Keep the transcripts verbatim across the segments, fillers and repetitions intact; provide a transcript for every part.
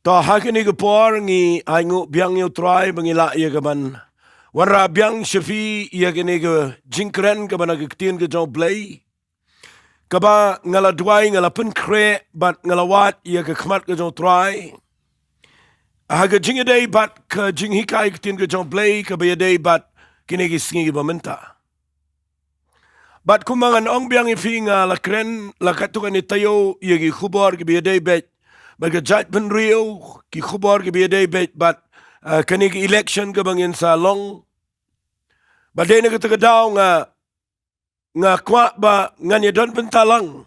To ha kine ki por ngi ainguh biang ïa u Trai ba ngi lah ïa ka ban wanrah biang sha phi ïa kine ki jingkren kaba na ka ktien ka jong u Blei, kaba nga la duwai, nga la pynkhreh bad nga la wad ïa ka khmat ka jong u Trai ha ka jingïadei bad ka jinghikai ka ktien ka jong u Blei kaba ïadei bad kine ki sngi kiba mynta. Bad kumba ngan ong biang ïa phi, nga la kren la katto katne taïew ïa ki khubor kiba ïadei beit bad ka jaitbynriew, ki khubor kiba ïadei beit bad, ah, kane ka election kaba ngin sa long. Bad dei na kata ka daw nga, nga kwah ba ngan ïadon bynta lang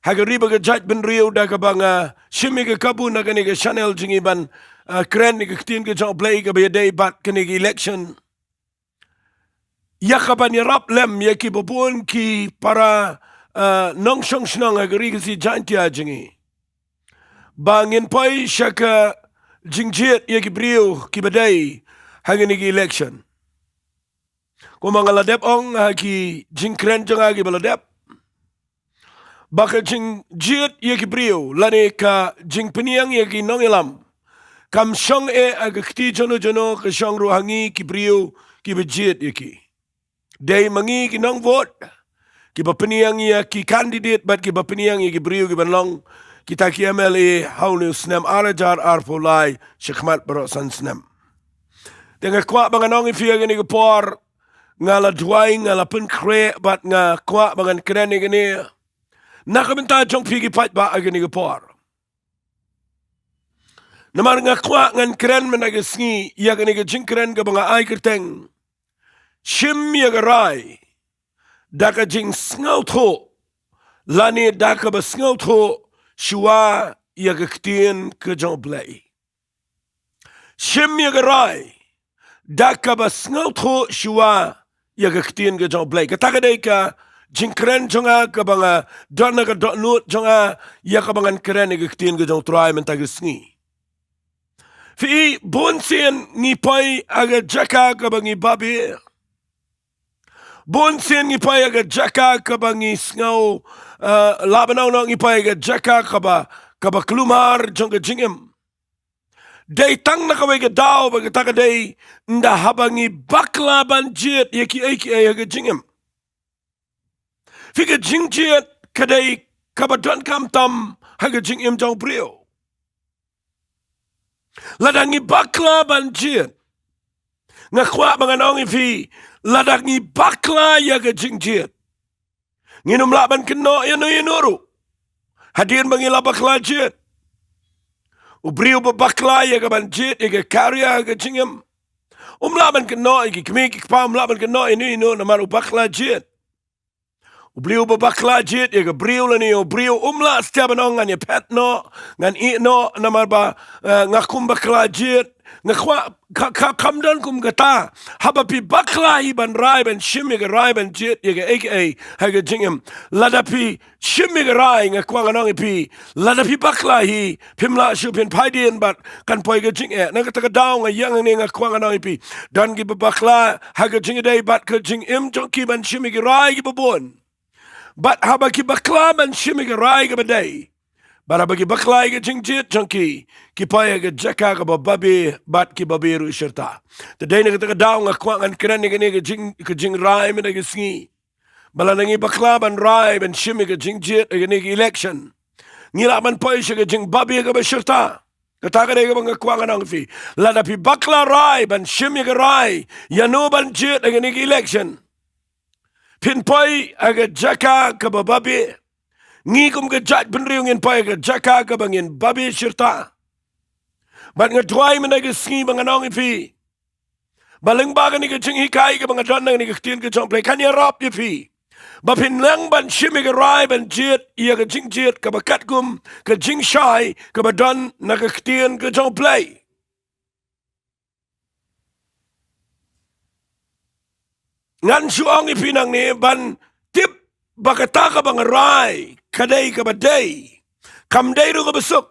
ha ka ri bad ka jaitbynriew da kaba nga shim ïa ka kabu na kane ka channel jong ngi ban, ah, kren ïa ka ktien ka jong u Blei kaba ïadei bad kane ka election, ïa ka ban ïarap lem ïa kiba bun ki para, ah, nongshong shnong ha ka ri Khasi Jaiñtia jong ngi ba ngin poi sha ka jingjied ïa ki briew kiba dei ha kane ka election. Kumba nga la dep ong ha ki jingkren jong nga kiba la dep, ba ka jingjied ïa ki briew lane ka jingpynïeng ïa ki nongïalam kam shong eh ha ka kti jong no jong no, ka shong ruh ha ngi ki briew kiba jied ïa ki. Dei ma ngi ki nongvote kiba pynïeng ïa ki candidate bad kiba pynïeng ïa ki briew kiban long kita ki M L A ha une u snem ar hajar arphew lai, shakhmat baroh san snem. Te nga kwah ba ngan ong ïa phi ha kane ka por, nga la duwai, nga la pynkhreh bad nga kwah ba ngan kren ïa kane na ka bynta jong phi ki paidbah ha kane ka por. Namar nga kwah ngan kren mynta ka sngi ïa kane ka jingkren kaba nga ai kyrteng, shim ïa ka rai da ka jingsngewthuh lane da kaba sngewthuh shuwa ïa ka ktien ka jong u Blei. Shim ïa ka rai da kaba sngewthuh shuwa ïa ka ktien ka jong u Blei. Kata ka dei ka jingkren jong nga kaba nga don ha ka dohnud jong nga ïa kaba ngan kren ïa ka ktien ka jong u Trai mynta ka sngi. Phi i, bun sien ngi poi ha ka jaka kaba ngi babe. Bun sien ngi poi ha ka jaka kaba ngi sngew, eh, lah ban ong ngi poi ha ka jaka kaba, kaba kulmar jong ka jingim. Dei tang na kawei ka daw ba kata ka dei ynda haba ngi bakla ban jied ïa kiei kiei ha ka jingim. Phi, ka jingjied ka dei kaba donkam tam ha ka jingim jong u briew. Lada ngi bakla ban jied, nga kwah ba ngan ong ïa phi, lada ngi bakla ïa ka jingjied, ngin ym lah ban kynnoh ïano ïano ruh hadien ba ngi la bakla jied. U briew ba bakla ïa ka ban jied ïa ka career ha ka jingim, um lah ban kynnoh ïa ki kmie ki kpa, um lah ban kynnoh ïano ïano namar u bakla jied. U briew ba bakla jied ïa ka briew lane ïa u briew um lah stia ban ong ngan ïaphet noh, ngan ïeh noh namar ba, eh, nga kum bakla jied. Nga kwah ka, ka, kam don kum kata. Haba phi bakla hi ban rai ban shim ïa ka rai ban jied ïa kaei kaei ha ka jingim, lada phi shim ïa ka rai, nga kwah ngan ong ïa phi, lada phi bakla hi, phim lah shuh phin phai dien bad kan poi ka jingeh. Na kata ka daw nga ïeng hangne, nga kwah ngan ong ïa phi, don kiba bakla ha ka jingïadei bad ka jingim jong ki ban shim ïa ki rai kiba bun. Bad haba ki bakla ban shim ïa ki rai kiba dei, bad haba ki bakla ïa ka jingjied jong ki, ki poi ha ka jaka kaba babe bad ki babe ruh shirta. Te dei na kata ka daw nga kwah ngan kren ïa kane ka jing, ka jingrai mynta ka sngi. Ba lada ngi bakla ban rai ban shim ïa ka jingjied ha kane ka election, ngi lah ban poi sha ka jingbabe kaba shirta. Kata ka dei kaba nga kwah ngan ong ïa phi. Lada phi bakla rai ban shim ïa ka rai ïano ban jied ha kane ka election, phin poi ha ka jaka kaba babe. Ngi kum ka jaitbynriew ngin poi ha ka jaka kaba ngin babe shirta. Bad nga duwai mynta ka sngi ba ngan ong ïa phi, ba lyngba kane ka jinghikai kaba nga don na kane ka ktien ka jong u Blei, kan ïarap ïa phi ba phin nang ban shim ïa ka rai ban jied ïa ka jingjied kaba katkum ka jingshai kaba don na ka ktien ka jong u Blei. Ngan shu ong ïa phi nangne, ban tip ba kata kaba nga rai ka dei kaba dei, kam dei ruh kaba suk.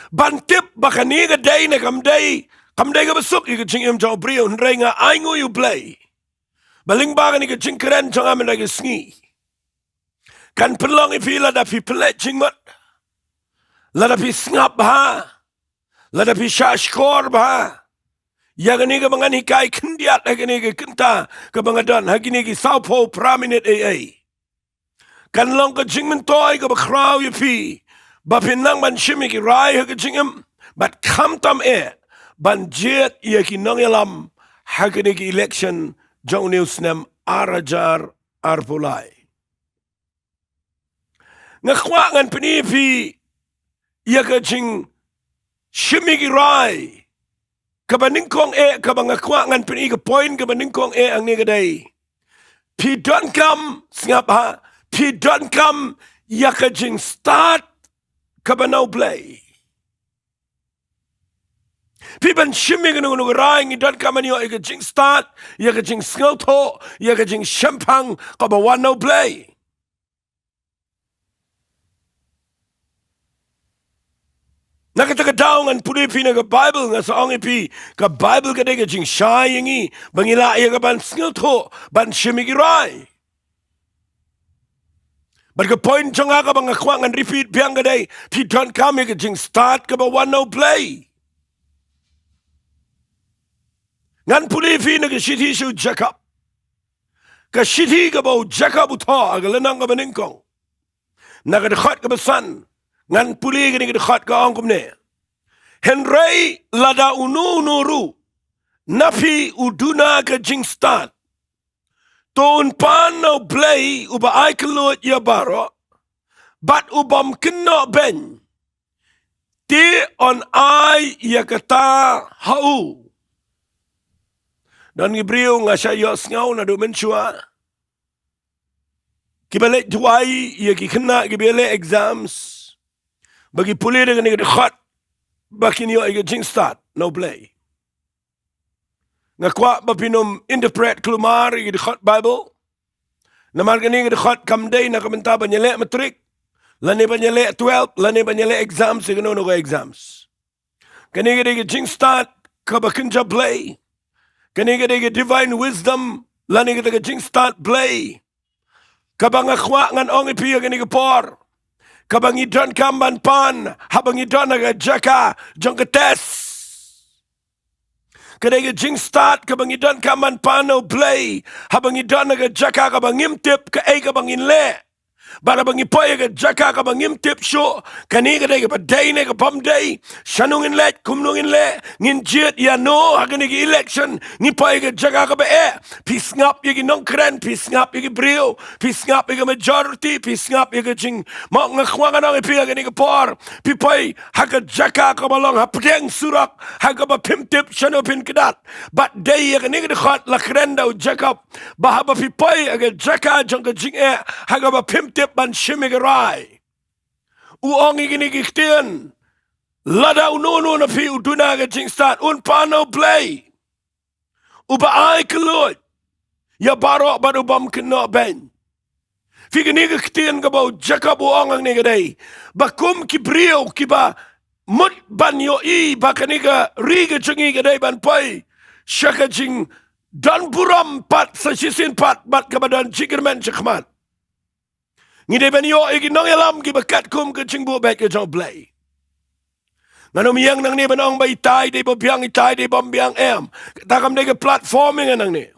Ban tip ba kane ka dei ne kam dei, kam dei kaba suk ïa ka jingim jong u briew. Hynrei nga ainguh ïa u Blei ba lyngba kane ka jingkren jong nga mynta ka sngi, Kan pynlong ïa phi lada phi pynleit jingmut, lada phi sngap bha, lada phi shahshkor bha ïa kane kaba ngan hikai khyndiat ha kane ka kynta kaba nga don ha kine ki sawphew phra minit ei ei. Kan long ka jingmyntoi kaba khraw ïa phi ba phin nang ban shim ïa ki rai ha ka jingim, bad khamtam eh ban jied ïa ki nongïalam ha kane ka election jong une u snem ar hajar arphew lai. Nga kwah ngan pyni ïa phi ïa ka jingshim ïa ki rai kaba nyngkong eh, kaba nga kwah ngan pyni, ka point kaba nyngkong eh hangne ka dei, phi donkam, sngap ha, phi donkam ïa ka jingstad kaba na U Blei. Phi ban shim ïa kano kano ka rai, ngi donkam ban ïoh ïa ka jingstad, ïa ka jingsngewthuh, ïa ka jingshemphang kaba wan na U Blei. Na kata ka daw ngan pule ïa phi na ka Baibl, nga sa ong ïa phi, ka Baibl ka dei ka jingshai ïa ngi ba ngi lah ïa ka ban sngewthuh, ban shim ïa ki rai. Bad ka point jong nga kaba nga kwah ngan repeat biang ka dei, phi donkam ïa ka jingstad kaba wan na U Blei. Ngan pule ïa phi na ka shithi sha u Jakob. Ka shithi kaba u Jakob u thoh ha ka lynnong kaba nyngkong, na ka dkhot kaba san, ngan pule ïa kane ka dkhot, ka ong kumne: Hynrei lada uno uno ruh na phi u duna ka jingstad, to un pan na U Blei uba ai kylluid ïa baroh bad u bym kynnoh beiñ, te un ai ïa kata ha u. Don ki briew, nga shah ïohsngew naduh mynshuwa, kiba leit duwai ïa ki khynnah kiba leh exams, ba ki pule da kane ka dkhot ba kin ïoh ïa ka jingstad na U Blei. Nga kwah ba phin ym interpret kulmar ïa ki dkhot Baibl. Namar kane ka dkhot kam dei na ka bynta ban ïaleh matrik, lane ban ïaleh twelve, lane ban ïaleh exams, ïa kano kano ka exams. Kane ka dei ka jingstad kaba kynja Blei. Kane ka dei ka divine wisdom, lane kata ka jingstad Blei, kaba nga kwah ngan ong ïa phi ha kane ka por, kaba ngi donkam ban pan haba ngi don ha ka jaka jong ka test. Ka dei ka jingstad kaba ngi donkam ban pan na U Blei haba ngi don ha ka jaka kaba ngim tip kaei kaba ngin leh. Bad haba ngi poi ha ka jaka kaba ngim tip shuh, kane ka dei kaba dei ne ka bym dei, shano ngin leit, kumno ngin leh, ngin jied ïano ha kane ka election. Ngi poi ha ka jaka kaba eh. Phi sngap ïa ki nongkren, phi sngap ïa ki briew, phi sngap ïa ka majority, phi sngap ïa ka jing, ma nga kwah ngan ong ïa phi ha kane ka por, phi poi ha ka jaka kaba long hapdeng surok, ha kaba phim tip shano phin kdat. Bad dei ïa kane ka dkhot la kren da u Jakob, ba haba phi poi ha ka jaka jong ka jingeh, ha kaba phim tip ban shim ïa ka rai, u ong ïa kine ki ktien: Lada uno uno na phi u duna ka jingstad, un pan na U Blei uba ai kylluid ïa baroh bad u bym kynnoh beiñ. Phi, kine ki ktien kaba u Jakob u ong hangne ka dei ba kum ki briew kiba mut ban ïohi ba kane ka ri ka jong ngi ka dei ban poi sha ka jingdon burom pat sa shisien pat bad kaba don jingkyrmen shakhmat, ngi dei ban ïoh ïa ki nongïalam kiba katkum ka jingbuh beit ka jong U Blei. Ngan ym ïeng nangne ban ong ba itai dei ba biang, itai dei bym biang, em. Kata kam dei ka platform ïa nga nangne.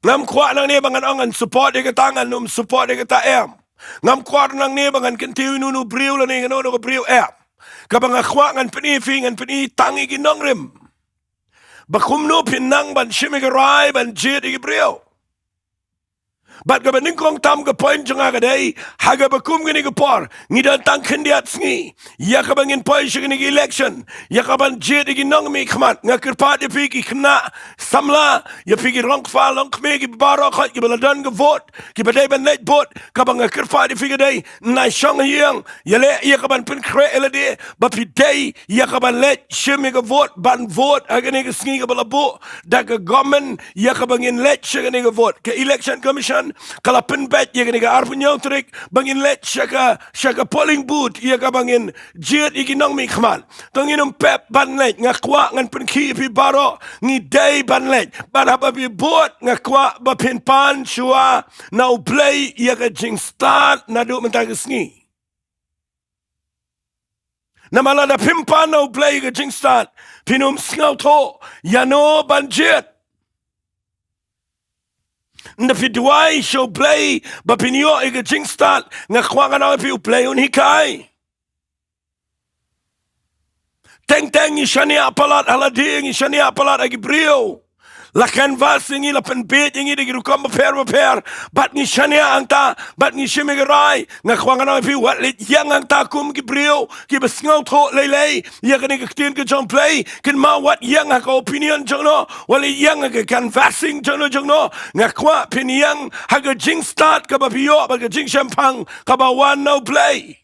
Ngam kwah nangne ba ngan ong ngan support ïa kata, ngan ym support ïa kata, em. Ngam kwah nangne ba ngan kyntiew ïa uno uno u briew lane ïa kano kano ka briew, em. Kaba nga kwah ngan pyni ïa phi, ngan pyni tang ïa ki nongrim ba kumno phin nang ban shim ïa ka rai ban jied ïa ki briew. Bad kaba nyngkong tam, ka point jong nga ka dei, ha kaba kum kane ka por, ngi don tang khyndiat sngi ïa kaba ngin poi sha kane ka election, ïa kaban jied ïa ki nongmihkhmat. Nga kyrpad ïa phi ki khynnah samla, ïa phi ki rong kpa rong kmie kiba baroh khoit kiba la don ka vote, kiba dei ban leit vote, kaba nga kyrpad ïa phi ka dei, nai shong ha ïing, ïaleh ïa kaban pynkhreh ïa lade ba phi dei ïa kaban leit shim ïa ka vote, ban vote ha kane ka sngi kaba la buh da ka government ïa kaba ngin leit sha kane ka vote. Ka Election Commission ka la pynbeit ïa kane ka arphew hynñiew tarik ba ngin leit sha ka, sha ka polling booth ïa kaba ngin jied ïa ki nongmihkhmat. To ngin ym pep ban leit, nga kwah ngan pynkhih ïa phi baroh, ngi dei ban leit. Bad haba phi vote nga kwah ba phin pan shuwa na U Blei ïa ka jingstad naduh mynta ka sngi. Namar lada phim pan na U Blei ïa ka jingstad, phin ym sngewthuh ïano ban jied. Ynda phi duwai sha U Blei ba phin ïoh ïa ka jingstad, nga kwah ngan ong ïa phi, U Blei un hikai. Teng teng ngi shaniah palat ha lade, ngi shaniah palat ha ki briew. La canvass ïa ngi, la pynbeit ïa ngi da ki rukom bapher bapher. Bad ngi shaniah hangta, bad ngi shim ïa ka rai. Nga kwah ngan ong ïa phi, wat leit ïeng hangta kum ki briew kiba sngewthuh lei lei ïa kane ka ktien ka jong U Blei. Kynmaw, wat ïeng ha ka opinion jong no, wat leit ïeng ha ka canvassing jong no jong no. Nga kwah phin ïeng ha ka jingstad kaba phi ïoh bad ka jingshemphang kaba wan na U Blei.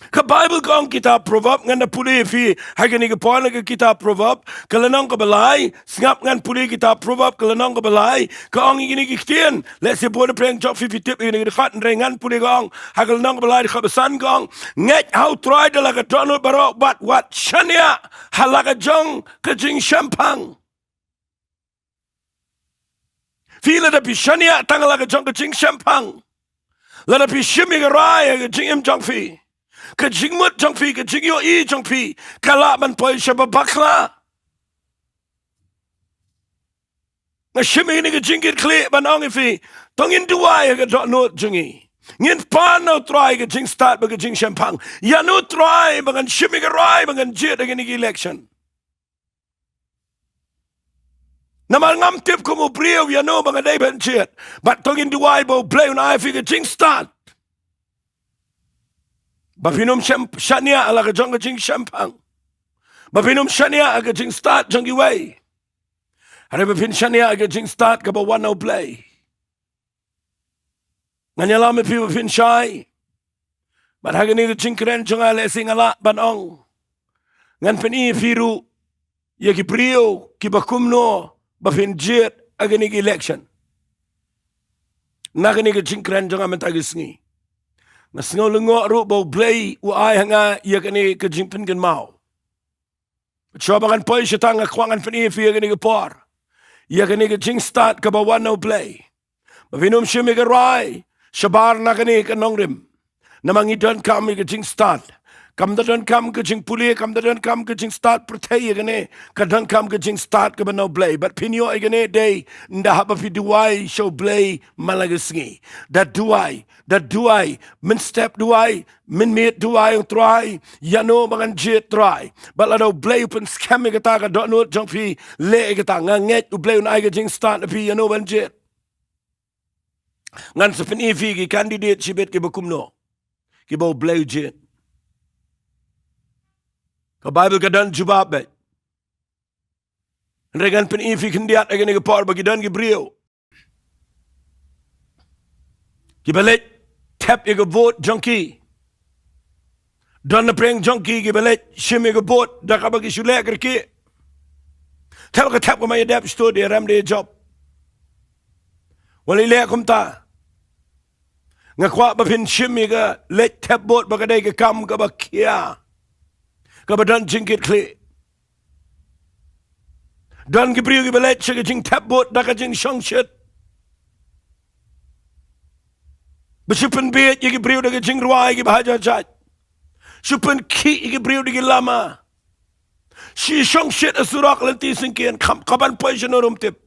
Ka Baibl ka ong, kitab Proverb, ngan da pule ïa phi ha kane ka por na ka kitab Proverb ka lynnong kaba lai. Sngap, ngan pule kitab Proverb ka lynnong kaba lai. Ka ong ïa kine ki ktien. Lehse bun na pdeng jong phi phi tip ïa kine ki dkhot, hynrei ngan pule, ka ong ha ka lynnong kaba lai, dkhot ba san, ka ong, ngeit ha U Trai da la ka dohnud baroh bad wat shaniah ha la ka jong ka jingshemphang. Phi, lada phi shaniah tang ha la ka jong ka jingshemphang, lada phi shim ïa ka rai ha ka jingim jong phi, ka jingmut jong phi, ka jingïohi jong phi, ka lah ban poi sha ba bakla. Nga shim ïa kane ka jingkitkhlieh ban ong ïa phi, to ngin duwai ha ka dohnud jong ngi. Ngin pan na U Trai ka jingstad bad ka jingshemphang. Ïano U Trai ba ngan shim ïa ka rai ba ngan jied ha kane ka election. Namar ngam tip kum u briew ïano ba nga dei ban jied. Bad to ngin duwai ba U Blei un ai ïa phi ka jingstad ba phin ym shem, shaniah ha la ka jong ka jingshemphang. Ba phin ym shaniah ha ka jingstad jong kiwei, hynrei ba phin shaniah ha ka jingstad kaba wan na U Blei. Ngan ïalam ïa phi ba phin shai. Bad ha kane ka jingkren jong nga, lehse nga lah ban ong, ngan pyni ïa phi ruh ïa ki briew kiba kumno ba phin jied ha kane ka election. Na kane ka jingkren jong nga mynta ka sngi, nga sngew lyngngoh ruh ba U Blei u ai ha nga ïa kane ka jingpynkynmaw. Shuwa ba ngan poi shatang, nga kwah ngan pyni ïa phi ha kane ka por ïa kane ka jingstad kaba wan na U Blei. Ba phin ym shim ïa ka rai shabar na kane ka nongrim. Namar ngi donkam ïa ka jingstad. Kam da donkam ka jingpule, kam da donkam ka jingstad pyrthei ïa kane. Ka donkam ka jingstad kaba na U Blei. Bad phin ïoh ïa kane dei ynda haba phi duwai sha U Blei man la ka sngi. Da duwai, da duwai, mynstep duwai, mynmiet duwai, ong Trai, ïano ba ngan jied Trai. Bad lada U Blei u pynskhem ïa kata ka dohnud jong phi, leh ïa kata. Nga ngeit U Blei un ai ka jingstad ïa phi ïano ban jied. Ngan sa pyni ïa phi ki candidate shibit kiba kumno, kiba U Blei u jied. Ka Baibl ka don jubab beit. Hynrei ngan pyni ïa phi khyndiat ha kane ka por ba ki don ki briew kiba leit thep ïa ka vote jong ki. Don na pdeng jong ki kiba leit shim ïa ka vote da kaba ki shu leh kyrkieh. Thep ka thep ka ma ïa dep stud, ïa rem da ïa jop. Wat leh kumta. Nga kwah ba phin shim ïa ka leit thep vote ba ka dei ka kam kaba khia, kaba don jingkitkhlieh. Don ki briew kiba leit sha ka jingthep vote da ka jingshongshit. Ba shu pynbieit ïa ki briew da ka jingrwai kiba ha jait jait. Shu pynkhih ïa ki briew da ki lama. Shu shongshit ha surok lynti syngkien, kam, kaban poi shano ruh ym tip.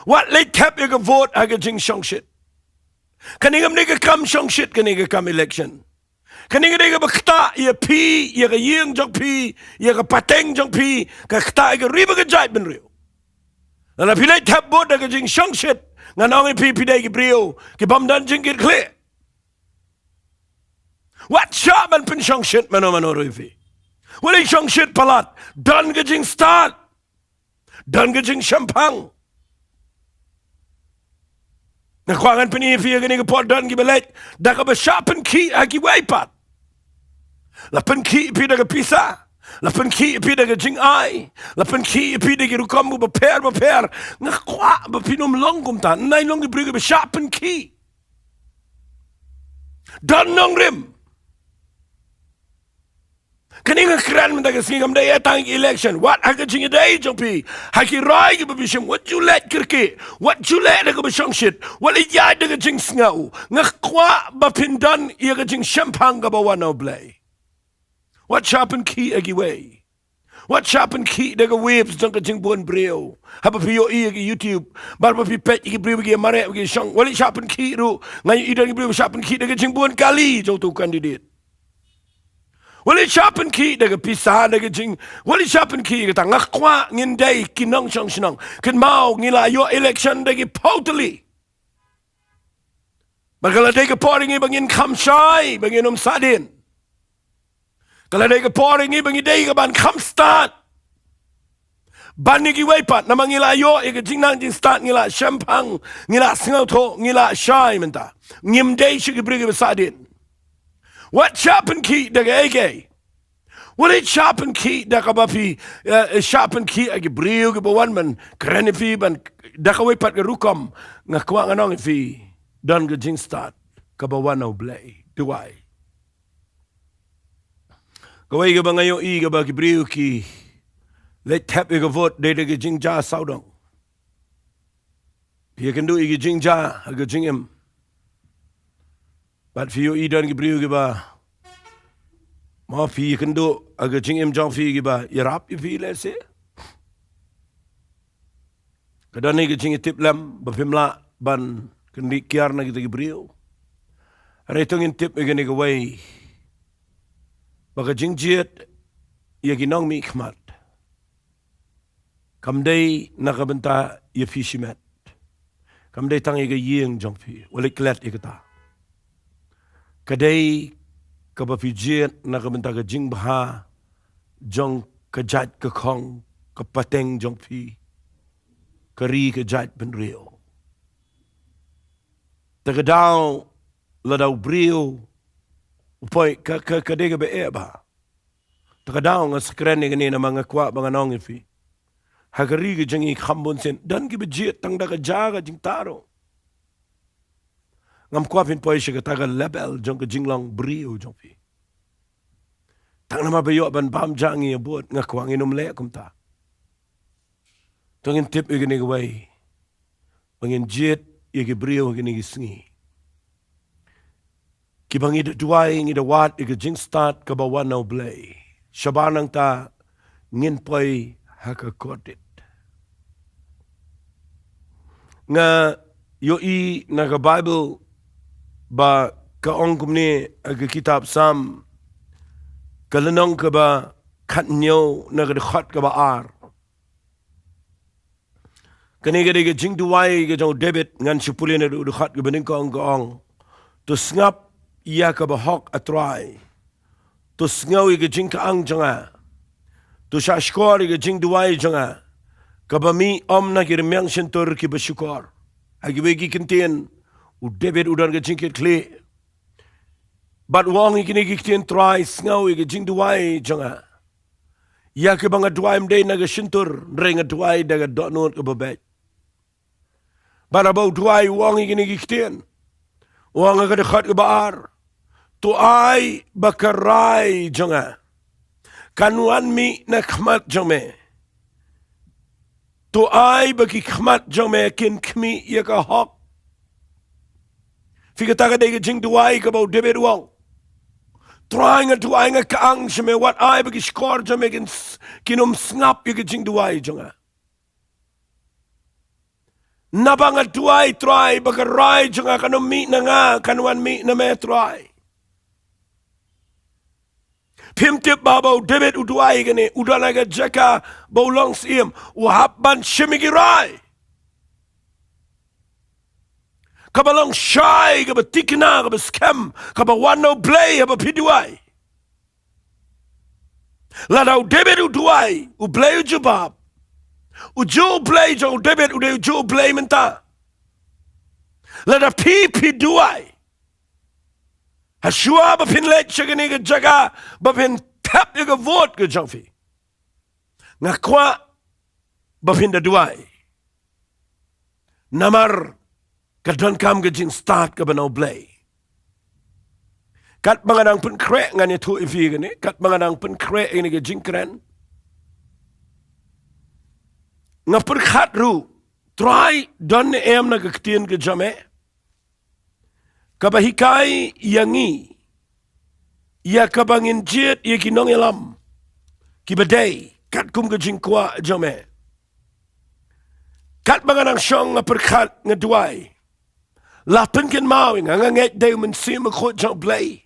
Wat leit thep ïa ka vote ha ka jingshongshit. Kane kam dei ka kam shongshit, kane ka kam election. Kane ka dei kaba ktah ïa phi, ïa ka ïing jong phi, ïa ka pateng jong phi, ka ktah ïa ka ri bad ka jaitbynriew. Lada phi leit thep vote da ka jingshongshit, ngan ong ïa phi, phi dei ki briew kibym don jingkitkhlieh. Wat shah ban pynshongshit mano mano ruh ïa phi. Wat leit shongshit palat, don ka jingstad. Don ka jingshemphang. Nga kwah ngan pyni ïa phi ha kane ka por, don kiba leit da kaba shah pynkhih ha kiwei pat. La pynkhih ïa phi da ka pisa. La pynkhih ïa phi da ka jingai. La pynkhih ïa phi da ki rukom bapher bapher. Nga kwah ba phin ym long kumta. Nai long ki briew kiba shah pynkhih. Don nongrim. Kane nga kren mynta ka sngi kam dei tang election. Wat ha ka jingïadei jong phi ha ki rai kiba phi shim. Wat ju leh kyrkieh. Wat ju leh da kaba shongshit. Wat leh ïaid da ka jingsngew. Nga kwah ba phin don ïa ka jingshemphang kaba wan na U Blei. Wat shah pynkhih ïa kiwei. Wat shah pynkhih da ka waves jong ka jingbun briew. Haba phi ïohi ïa ki YouTube, bad ba phi peit ïa ki briew ki mareh ki shong. Wat leh shah pynkhih ruh. Nga ïohi don ki briew shah pynkhih da ka jingbun kali jong uto u candidate. Wat leh shah pynkhih da ka pisa da ka jing. Wat leh shah pynkhih ïa kata. Nga kwah ngin dei ki nongshong shnong. Kynmaw ngi la ïoh election da ki phew tylli. Bad ka la dei ka por ïa ngi ba ngin kham shai, ba ngin ym sahdien. Ka la dei ka por ïa ngi ba ngi dei ka ban kham stad. Ban ïa kiwei pat, namar ngi la ïoh ïa ka jingnang jingstad, ngi la shemphang, ngi la sngewthuh, ngi la shai mynta. Ngim dei shuh ki briew kiba sahdien. Wat shah pynkhih da kaei kaei. Wat leh shah pynkhih da kaba phi, eh, shah pynkhih ïa ki briew kiba wan ban kren ïa phi ban da kawei pat ka rukom. Nga kwah ngan ong ïa phi, don ka jingstad kaba wan na U Blei. Duwai. Kawei kaba nga ïohi kaba ki briew ki leit thep ïa ka vote dei da ka jingjia sawdong. Phi ïakynduh ïa ka jingjia ha ka jingim. Bad phi ïohi don ki briew kiba, mo, phi ïakynduh ha ka jingim jong phi kiba ïarap ïa phi lehse. Ka don hi ka jingïatiplem ba phim lah ban kyndit kiar na kita ki briew. Hynrei to ngin tip ïa kane kawei, ba ka jingjied ïa ki nongmihkhmat kam dei na ka bynta ïa phi shimet. Kam dei tang ïa ka ïing jong phi. Wat leh klet ïa kata. Ka dei kaba phi jied na ka bynta ka jingbha jong ka jait ka khong, ka pateng jong phi, ka ri ka jaitbynriew. Te ka daw lada u briew u poi, ka, ka, ka dei kaba eh bha. Te ka daw nga sa kren ïa kane namar nga kwah ba ngan ong ïa phi, ha ka ri ka jong ngi kham bun sien don kiba jied tang da ka jia ka jingthaw. Ngam kwah phin poi sha kata ka level jong ka jinglong briew jong phi. Tang namar ba ïoh ban bam jia ngi ïa bud, nga kwah ngin ym leh kumta. To ngin tip ïa kane kawei, ba ngin jied ïa ki briew ha kine ki sngi, kiba ngi da duwai, ngi da wad ïa ka jingstad kaba wan na U Blei. Shabar nangta ngin poi ha ka kordit. Nga ïohi na ka Baibl ba ka ong kumne ha ka kitab Salm, ka lynnong kaba khathynñiew na ka dkhot kaba ar. Kane ka dei ka jingduwai ka jong u David, ngan shu pule na u dkhot kaba nyngkong, ka ong: To sngap ïa kaba hok, A Trai. To sngew ïa ka jingkyang jong nga. To shahshkor ïa ka jingduwai jong nga, kaba mih ym na ki rmiang shyntur kiba shukor. Ha kiwei ki kyntien, u David u don ka jingkitkhlieh. Bad u ong ïa kine ki ktien: Trai, sngew ïa ka jingduwai jong nga. Ïa kaba nga duwai ym dei na ka shyntur, hynrei nga duwai da ka dohnud kaba beit. Bad haba u duwai u ong ïa kine ki ktien, u ong ha ka dkhot kaba ar: To ai ba ka rai jong nga kan wan mih na khmat jong me. To ai ba ki khmat jong me kin khmih ïa ka hok. Phi, kata ka dei ka jingduwai kaba u David u ong. Trai, nga duwai, nga kyang sha me, wat ai ba ki shkor jong me kin s-, kin ym sngap ïa ka jingduwai jong nga. Naba nga duwai, Trai, ba ka rai jong nga kan ym mih na nga, kan wan mih na me, Trai. Phim tip ba haba u David u duwai kane, u don ha ka jaka ba u long syiem, u hap ban shim ïa ki rai kaba long shai, kaba thikna, kaba skhem, kaba wan na U Blei haba phi duwai. Lada u David u duwai, U Blei u jubab. U juh U Blei jong u David u dei u juh U Blei mynta. Lada phi, phi duwai, ha shuwa ba phin leit sha kane ka jaka ba phin thep ïa ka vote ka jong phi. Nga kwah ba phin da duwai. Namar ka donkam ka jingstad kaba na U Blei. Katba nga dang pynkhreh, ngan ïathuh ïa phi kane, katba nga dang pynkhreh ïa kane ka jingkren, nga pyrkhat ruh, Trai, don ne em na ka ktien ka jong me kaba hikai ïa ngi ïa kaba ngin jied ïa ki nongïalam kiba dei katkum ka jingkwah jong me? Katba nga dang shong, nga pyrkhat, nga duwai. La pynkynmaw ïa nga, nga ngeit dei u Mynsiem Bakhuid jong U Blei.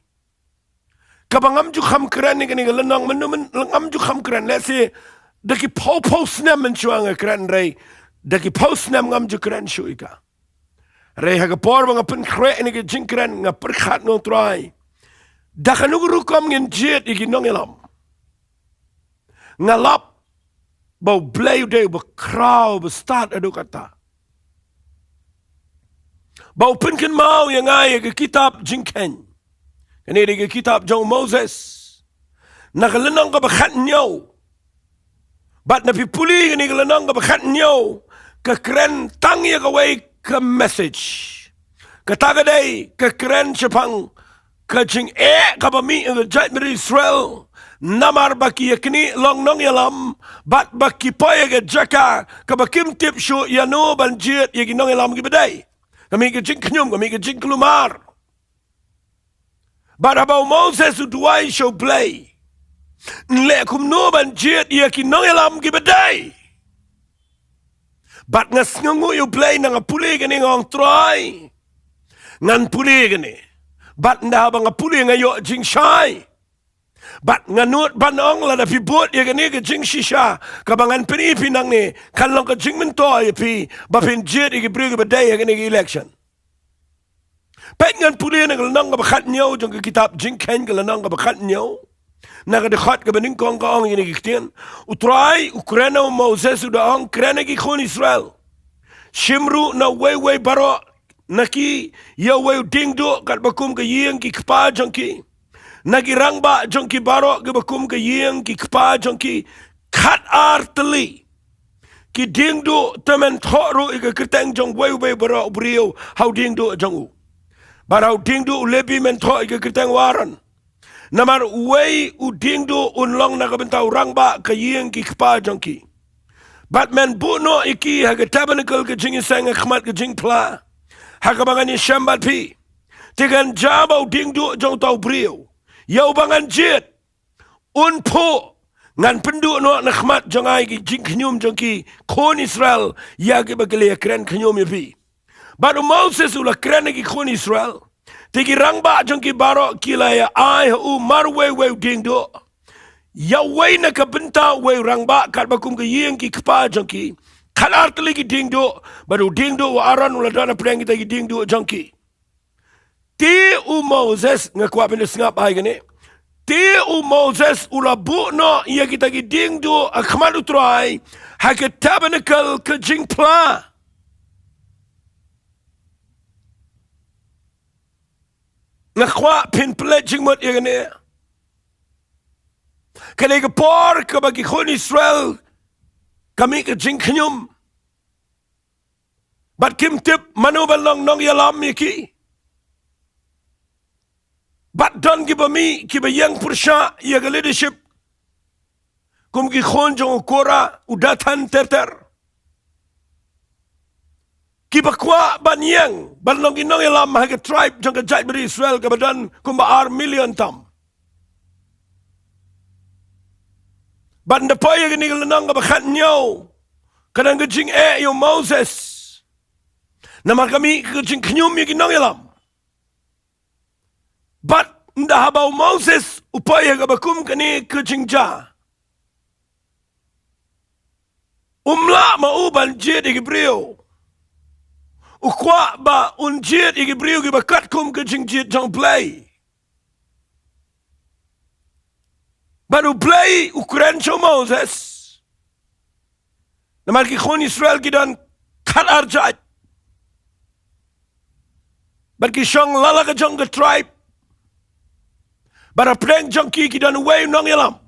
Kaba ngam ju kham kren ïa kane ka lynnong mynno mynno, ngam ju kham kren, lehse da ki phew phew snem mynshuwa nga kren, hynrei da ki phew snem ngam ju kren shuh ïa ka. Hynrei ha ka por ba nga pynkhreh ïa kane ka jingkren, nga pyrkhat, nga ong, Trai, da kano ka rukom ngin jied ïa ki nongïalam? Nga lap ba U Blei u dei uba khraw, uba stad haduh katta, ba u pynkynmaw ïa nga ïa ka kitab Jingkheiñ. Kane dei ka kitab jong u Moses, na ka lynnong kaba khathynñiew. Bad na phi pule ïa kane ka lynnong kaba khathynñiew, ka kren tang ïa kawei ka message. Kata ka dei ka kren shaphang ka jingeh kaba mih ïa ka jaitbynriew Israel, namar ba ki ïa kine long nongïalam, bad ba ki poi ha ka jaka kaba kim tip shuh ïano ban jied ïa ki nongïalam kiba dei. Ka mih ka jingkhñium, ka mih ka jingkulmar. Bad haba u Moses u duwai sha U Blei, yn leh kumno ban jied ïa ki nongïalam kiba dei? Bad nga sngewnguh ïa U Blei, nga pule ïa kane, nga ong, Trai, ngan pule ïa kane. Bad ynda haba nga pule, nga ïoh jingshai. Bad nga nud ban ong, lada phi bud ïa kane ka jingshisha kaba ngan pyni ïa phi nangne, kan long ka jingmyntoi ïa phi ba phin jied ïa ki briew kiba dei ha kane ka election. Peit, ngan pule na ka lynnong kaba khathynñiew jong ka kitab Jingkheiñ, ka lynnong kaba khathynñiew, na ka dkhot kaba nyngkong, ka ong ïa kine ki ktien. U Trai u kren ha u Moses, u da ong, kren ha ki khun Israel: Shim ruh na uwei uwei baroh na ki ïa uwei u diengduh katba kum ka ïing ki kpa jong ki, na ki rangbah jong ki baroh kiba kum ka ïing ki kpa jong ki, khatar tylli ki diengduh. Te men thoh ruh ïa ka kyrteng jong uwei uwei baroh u briew ha u diengduh jong u. Bad ha u diengduh u Lebi men thoh ïa ka kyrteng u Aaron. Namar uwei u diengduh un long na ka bynta u rangbah ka ïing ki kpa jong ki. Bad men buh noh ïa ki ha ka tabernakl ka jingïaseng ha khmat ka jingphla, ha kaba ngan ïashem bad phi. Te kan jia ba u diengduh jong uta u briew ïa uba ngan jied un phuh, ngan pynduh noh na khmat jong nga ïa ki jingkhñium jong ki khun Israel, ïa kiba ki la ïakren khñium ïa phi. Bad u Moses u la kren ha ki khun Israel. Te ki rangbah jong ki baroh ki la ïa ai ha u mar uwei uwei u diengduh, ïa uwei na ka bynta uwei u rangbah katba kum ka ïing ki kpa jong ki, khatar tylli ki diengduh. Bad u diengduh u Aaron u la don hapdeng kita ki diengduh jong ki. Te u Moses, nga kwah phin da sngap bha ïa kane. Te u Moses u la buh noh ïa kita ki diengduh ha khmat u Trai ha ka tabernakl ka jingphla. Nga kwah phin pynleit jingmut ïa kane. Kane ka por kaba ki khun Israel ka mih ka jingkhñium. Bad kim tip mano ban long nongïalam ïa ki. Bad don kiba mih kiba ïeng pyrshah ïa ka leadership, kum ki khun jong u Korah, u Dathan ter ter. Kiba kwah ban ïeng ban long ki nongïalam ha ka tribe jong ka jaitbynriew Israel kaba don kumba ar million tam. Bad ynda poi ïa kane ka lynnong kaba khathynñiew, ka don ka jingeh ïa u Moses. Namar ka mih ka jingkhñium ïa ki nongïalam. Bad ynda haba u Moses u poi ha kaba kum kane ka jingjia, um lah ma u ban jied ïa ki briew. U kwah ba un jied ïa ki briew kiba katkum ka jingjied jong U Blei. Bad U Blei u kren sha u Moses. Namar ki khun Israel ki don khatar jait. Bad ki shong la la ka jong ka tribe. Bad hapdeng jong ki ki don uwei u nongïalam.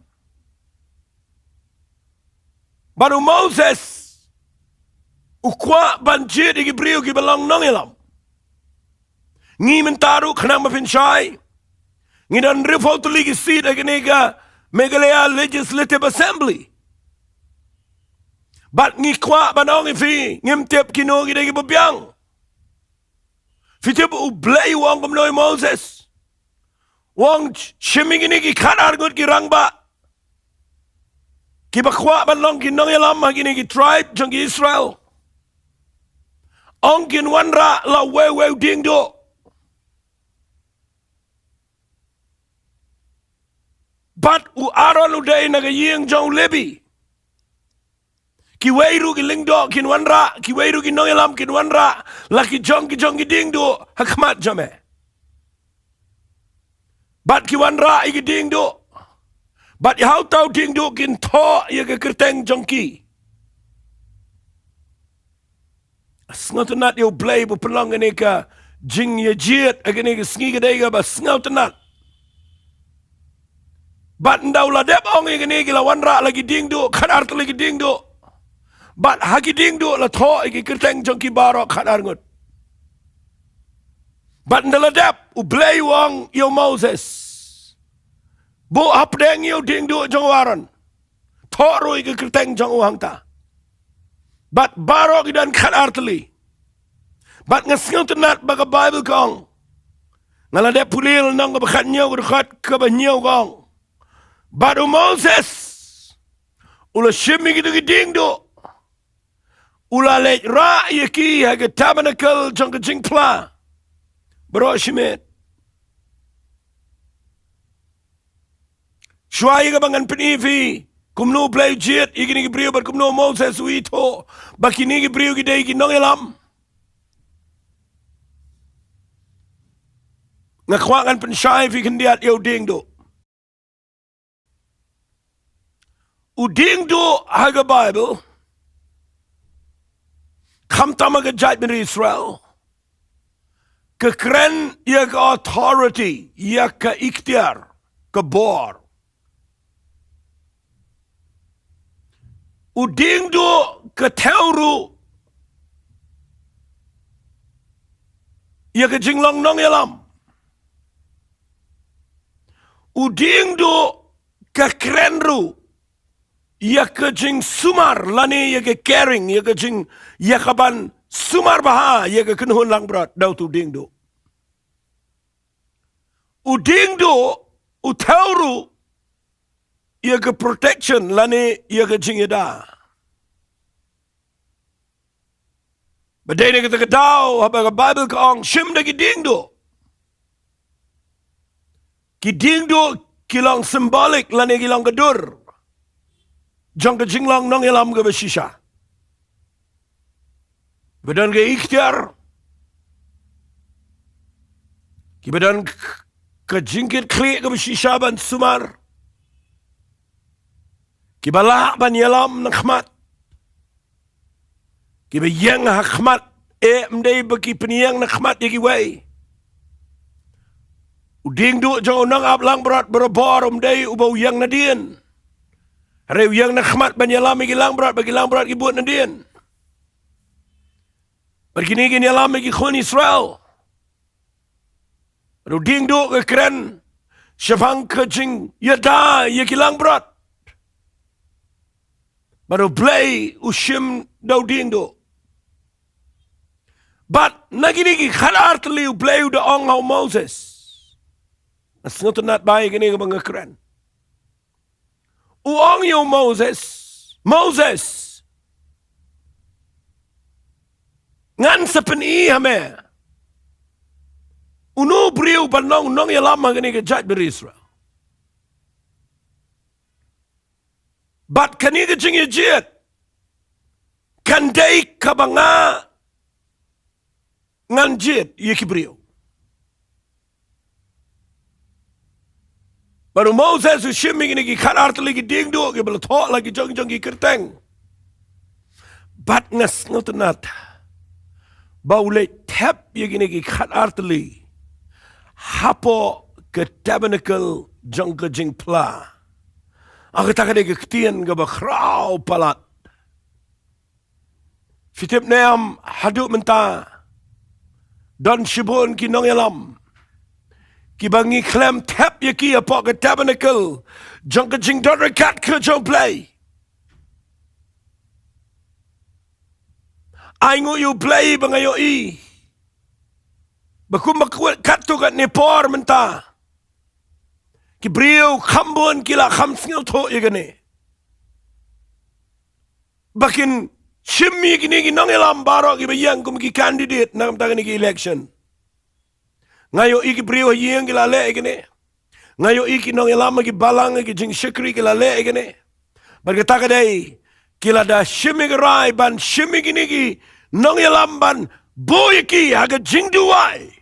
Bad u Moses u kwah ban jied ïa ki briew kiba long nongïalam. Ngi mynta ruh khnang ba pynshai, ngi don hynriewphew tylli ki seat ha kane ka Meghalaya Legislative Assembly. Bad ngi kwah ban ong ïa phi, ngim tip kino ki dei kiba biang. Phi tip U Blei u ong kumno ïa u Moses? U ong, shim ïa kine ki khatar ngut ki rangbah kiba kwah ban long ki nongïalam ha kine ki tribe jong ki Israel. Ong kin wanrah la uwei uwei u diengduh. Bad u Aaron u dei na ka ïing jong u Lebi. Kiwei ruh ki lyngdoh kin wanrah, kiwei ruh ki nongïalam kin wanrah la ki jong ki jong ki diengduh ha khmat jong me. Bad ki wanrah ïa ki diengduh. Bad ïa ha uta u diengduh kin thoh ïa ka kyrteng jong ki. Sngewtynnat ïa U Blei ba u pynlong kane ka jingïajied ha kane ka sngi, ka dei kaba sngewtynnat. Bad ynda u la dep ong ïa kine ki la wanrah la ki diengduh, khatar tylli ki diengduh. Bad ha ki diengduh la thoh ïa ki kyrteng jong ki baroh khatar ngut. Bad ynda la dep, U Blei u ong ïa u Moses, buh hapdeng ïa u diengduh jong u Aaron, thoh ruh ïa ki kyrteng jong u hangta. Bad baroh ki don khatar tylli. Bad nga sngewtynnat ba ka Baibl ka ong, nga la dep pule lynnong kaba khathynñiew, ka dkhot kaba hynñiew ka ong, bad u Moses u la shim ïa kito ki diengduh, u la leit rah ïa ki ha ka tabernakl jong ka jingphla baroh shimet. Shuwa ïa kaba ngan pyni ïa phi kumno U Blei u jied ïa kine ki briew bad kumno u Moses u ithuh ba kine ki briew ki dei ki nongïalam, nga kwah ngan pynshai ïa phi khyndiat ïa u diengduh. U diengduh ha ka Baibl, khamtam ha ka jaitbynriew Israel, ka kren ïa ka authority, ïa ka iktiar, ka bor. U diengduh ka thew ruh ïa ka jinglong nongïalam. U diengduh ka kren ruh ïa ka jingsumar lane ïa ka caring, ïa ka jing, ïa ka ban sumar bha ïa ka kynhun langbrot da utu u diengduh. U diengduh u thew ruh ïa ka protection lane ïa ka jingïada. Ba dei na kata ka daw haba ka Baibl ka ong shim da ki diengduh. Ki diengduh ki long symbolic lane ki long ka dur jong ka jinglong nongïalam kaba shisha. Kiba don ka iktiar, kiba don k-, ka jingkitkhlieh kaba shisha ban sumar, kiba lah ban ïalam na khmat, kiba ïeng ha khmat, eh, ym dei ba ki pynïeng na khmat ïa kiwei. U diengduh jong u nongap langbrot barabor ym dei uba u ïeng nadien. Hynrei u ïeng na khmat ban ïalam ïa ki langbrot, ba ki langbrot ki bud nadien. Bad kine kin ïalam ïa ki khun Israel. Bad u diengduh ka kren shaphang ka jingïada ïa ki langbrot. Bad U Blei u shim da u diengduh. Bad na kine ki khatar tylli U Blei u da ong ha u Moses. Nga sngewtynnat bha ïa kine kaba nga kren. U ong ïa u Moses, Moses, ngan sa pyni ha me uno u briew ban long nongïalam ha kane ka jaitbynriew Israel. Bad kane ka jingïajied kan dei kaba nga ngan jied ïa ki briew. Bad u Moses u shim ïa kine ki khatar tylli ki diengduh kiba la thoh la ki jong jong ki kyrteng. Bad nga sngewtynnat ba u leit thep ïa kine ki khatar tylli hapoh ka tabernacle jong ka jingphla. Ha kata ka dei ka ktien kaba khraw palat. Phi tip ne em, haduh mynta don shibun ki nongïalam kiba ngi khlem thep ïa ki hapoh ka tabernacle jong ka jingdon ryngkat ka jong U Blei. Ai nguh ïa U Blei ba nga ïohi ba kumba katto katne por mynta ki briew kham bun ki la kham sngewthuh ïa kane. Ba kin shim ïa kine ki nongïalam baroh kiba ïeng kum ki candidate na ka bynta kane ka election. Nga ïohi ki briew ha ïing ki la leh ïa kane. Nga ïohi ki nongïalam ha ki balang ha ki jingshakri ki la leh ïa kane. Bad kata ka dei, ki la da shim ïa ka rai ban shim ïa kine ki nongïalam ban buh ïa ki ha ka jingduwai.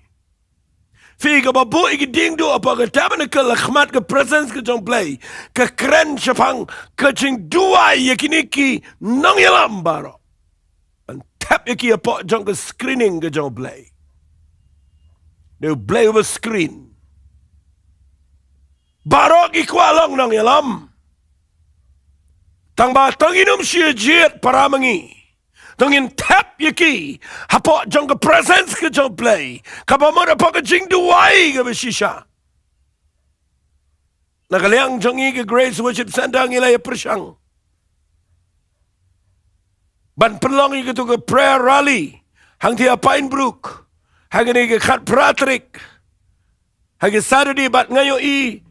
Phi, kaba buh ïa ki diengduh hapoh ka tabernacle ha khmat ka presence ka jong U Blei ka kren shaphang ka jingduwai ïa kine ki nongïalam baroh. Ban thep ïa ki hapoh jong ka screening ka jong U Blei. Dei U Blei uba screen. Baroh ki kwah long nongïalam. Tang ba tang ngin ym shah jied para ma ngi. Tang ngin thep ïa ki hapoh jong ka presence ka jong U Blei, kaba mut hapoh ka jingduwai kaba shisha. Na ka liang jong ngi ka Grace Worship Centre ngi la ïa pyrshang ban pynlong ïa katu ka prayer rally hangtei ha Pine Brook ha kane ka khatphra tarik, ha ka Saturday, bad nga ïohi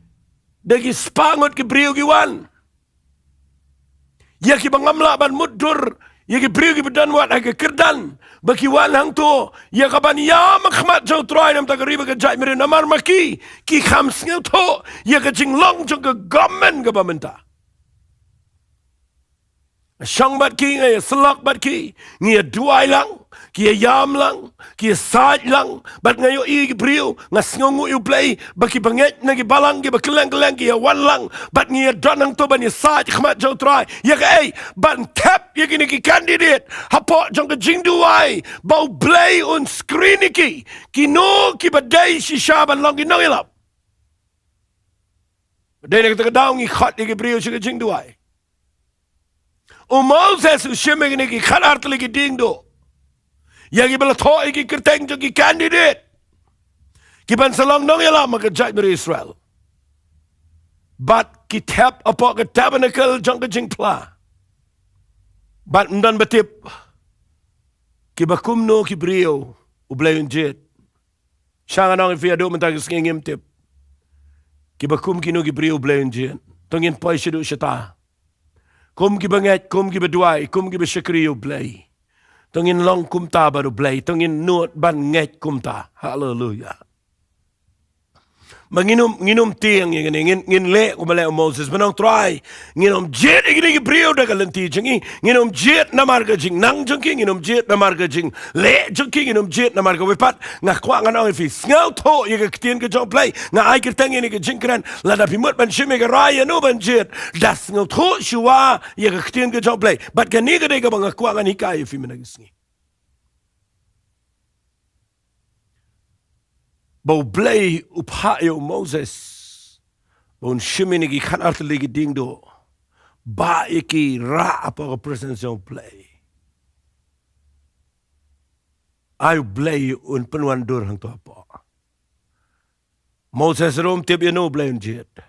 da ki spah ngut ki briew ki wan. Ïa kiba ngam lah ban mutdur ïa ki briew kiba don wat ha ka kyrdan ba ki wan hangto ïa kaban ïam ha khmat jong U Trai na ka bynta ka ri bad ka jaitbynriew, namar ma ki ki kham sngewthuh ïa ka jinglong jong ka government kaba mynta. Nga shong bad ki, nga ïa syllok bad ki, ngi ïa duwai lang, ki ïa ïam lang, ki ïa said lang, bad nga ïohi ki briew, nga sngewnguh ïa U Blei ba kiba ngeit na ki balang kiba kylleng kylleng ki ïa wan lang, bad ngi ïa don hangto ban ïa said ha khmat jong U Trai. Ïa kaei? Ban thep ïa kine ki candidate hapoh jong ka jingduwai ba U Blei un screen ïa ki, kino kiba dei shisha ban long ki nongïalam. Dei na kata ka daw ngi khot ïa ki briew sha ka jingduwai. U Moses u shim ïa kine ki khatar tylli ki diengduh ïa kiba la thoh ïa ki kyrteng jong ki candidate kiban sa long nongïalam ha ka jaitbynriew Israel. Bad ki thep hapoh ka tabernacle jong ka jingphla. Bad ym don ba tip kiba kumno ki briew U Blei un jied. Sha nga ong ïa phi, haduh mynta ka sngi ngim tip kiba kum kino ki briew U Blei un jied. To ngin poi shaduh shata kum kiba ngeit, kum kiba duwai, kum kiba shakri ïa U Blei. To ngin long kumta bad U Blei, to ngin nud ban ngeit kumta. Haleluya. Ba ngin ym, ngin ym tieng ïa kine, ngin, ngin leh kumba leh u Moses, ban ong, Trai, ngin ym jied ïa kine ki briew da ka lynti jong ngi, ngin ym jied namar ka jingnang jong ki, ngin ym jied namar ka jingleh jong ki, ngin ym jied namar kawei pat. Nga kwah ngan ong ïa phi, sngewthuh ïa ka ktien ka jong U Blei. Nga ai kyrteng ïa kane ka jingkren, lada phi mut ban shim ïa ka rai ïano ban jied, da sngewthuh shuwa ïa ka ktien ka jong U Blei. Bad kane ka dei kaba nga kwah ngan hikai ïa phi mynta ka sngi. Ba U Blei u phah ïa u Moses ba un shim ïa kine ki khatar tylli ki diengduh, bah ïa ki, rah hapoh ka presence jong U Blei. Ai U Blei un pynwandur hangto hapoh. Moses ruh um tip ïano U Blei un jied.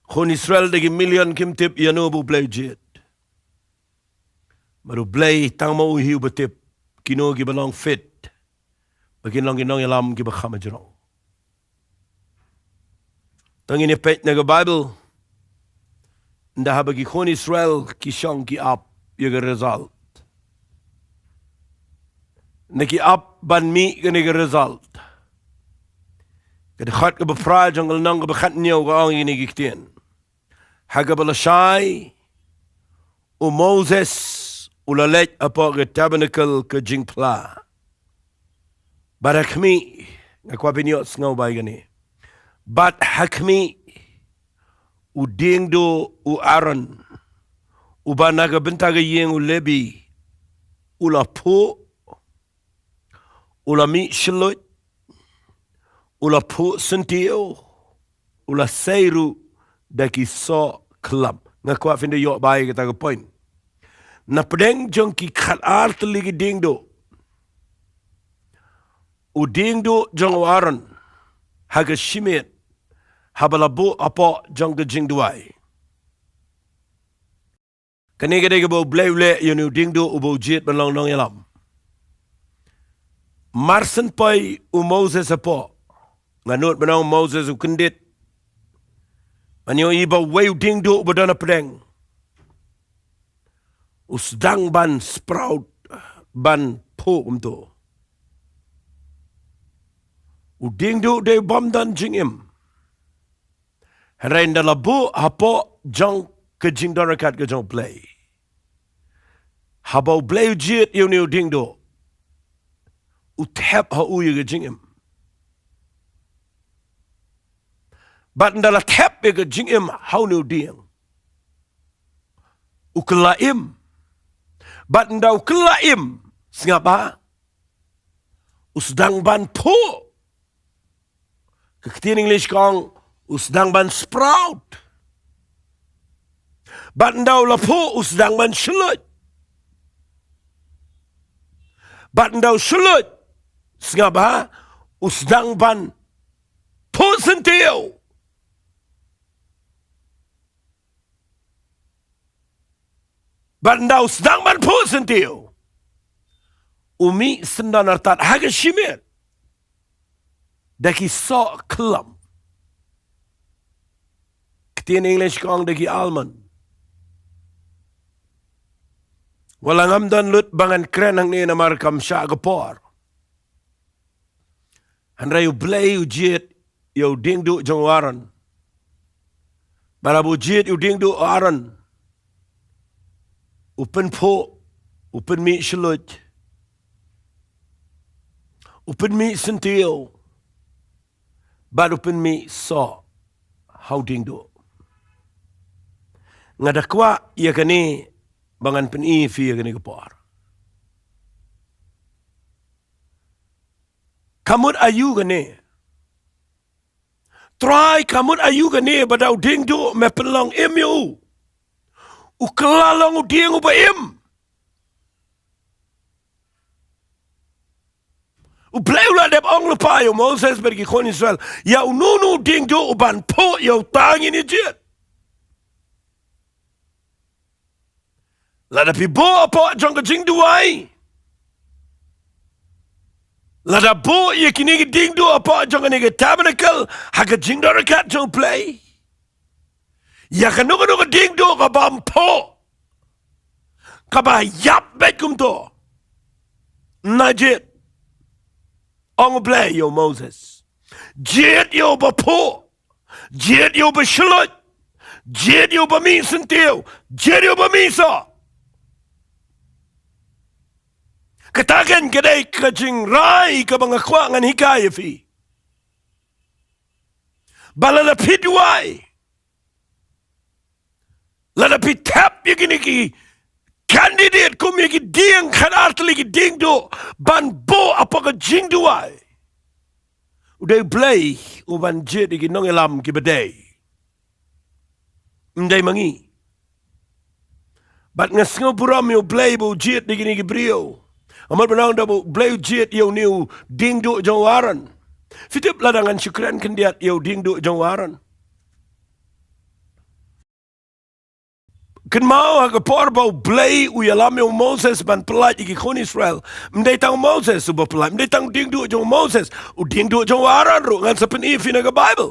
Khun Israel da ki million kim tip ïano ba U Blei u jied. Bad U Blei tang ma u hi uba tip kino kiba long fit ba kin long ki nongïalam kiba kham jrong. To ngin ïa peit na ka Bible, ynda haba ki khun Israel ki shong ki ap ïa ka result, ynda ki ap ban mih kane ka result, ka dkhot kaba phra jong ka lynnong kaba khathynñiew ka ong ïa kine ki ktien: Ha kaba lashai u Moses u la leit hapoh ka tabernacle ka jingphla. Bad ha khmih, nga kwah phin ïohsngew bha ïa kane, bad ha khmih u diengduh u Aaron uba na ka bynta ka ïing u Lebi u la phuh, u la mih shylluid, u la phuh syntiew, u la sei ruh da ki soh khlem. Nga kwah phin da ïoh bai kata ka point. Na pdeng jong ki khatar tylli ki diengduh, u diengduh jong u Aaron ha ka shimiet, haba la buh hapoh jong ka jingduwai. Kane ka dei kaba U Blei u leh ïa une u diengduh uba u jied ban long nongïalam. Mar shen poi u Moses hapoh, nga nud ban ong u Moses u kyndit. Ngan ïohi ba uwei u diengduh uba don hapdeng u sdang ban sprout, ban phuh kumto. U diengduh dei u bym don jingim. Hynrei ynda la buh hapoh jong ka jingdon ryngkat ka jong U Blei, haba U Blei u jied ïa une u diengduh, u thep ha u ïa ka jingim. Bad ynda la thep ïa ka jingim ha une u dieng, u kylla im. Bad ynda u kylla im, sngap bha, u sdang ban phuh. Ka ktien English ka ong, u sdang ban sprout. Bad ynda u la phuh, u sdang ban shluid. Bad ynda u shluid, sngap bha, u sdang ban phuh syntiew. Bad ynda u sdang ban phuh syntiew, u mih syndon artat ha ka shimiet da ki soh khlem. Ktien English ka ong da ki almond. Wat la ngam don lut ba ngan kren hangne namar kam shah ka por. Hynrei U Blei u jied ïa u diengduh jong u Aaron. Bad haba u jied ïa u diengduh u Aaron, u pynphuh, u pynmih shluid, u pynmih syntiew, bad u pynmih soh ha u diengduh. Nga da kwah ïa kane ba ngan pyni ïa phi ïa kane ka por. Ka mut aïu kane? Trai, ka mut aïu kane ba da u diengduh me pynlong im ïa u? U kylla long u dieng uba im. U Blei u la dep ong lypa ïa u Moses bad ki khun Israel, ïa uno uno u diengduh uban phuh ïa uta ngin ïa jied. Lada phi buh hapoh jong ka jingduwai, lada buh ïa kine ki diengduh hapoh jong kane ka tabernacle, ha ka jingdon ryngkat jong U Blei, ïa kano kano ka diengduh kabym phuh, kaba ïap beit kumto, na jied. Ong U Blei ïa u Moses, jied ïa uba phuh, jied ïa uba shluid, jied ïa uba mih syntiew, jied ïa uba mih soh. Kata kan ka dei ka jingrai kaba nga kwah ngan hikai ïa phi. Ba lada phi duwai, lada phi thep ïa kine ki candidate kum ïa ki dieng khatar tylli ki diengduh ban buh hapoh ka jingduwai, u dei U Blei uban jied ïa ki nongïalam kiba dei. Ym dei ma ngi. Bad nga sngewburom ïa U Blei ba u jied ïa kine ki briew. Namar ba nang da ba U Blei u jied ïa une u diengduh jong u Aaron. Phi tip lada ngan shu kren khyndiat ïa u diengduh jong u Aaron. Kynmaw ha ka por ba U Blei u ïalam ïa u Moses ban pyllait ïa ki khun Israel. Ym dei tang u Moses uba pyllait, ym dei tang u diengduh jong u Moses, u diengduh jong u Aaron ruh, ngan sa pyni ïa phi na ka Baibl.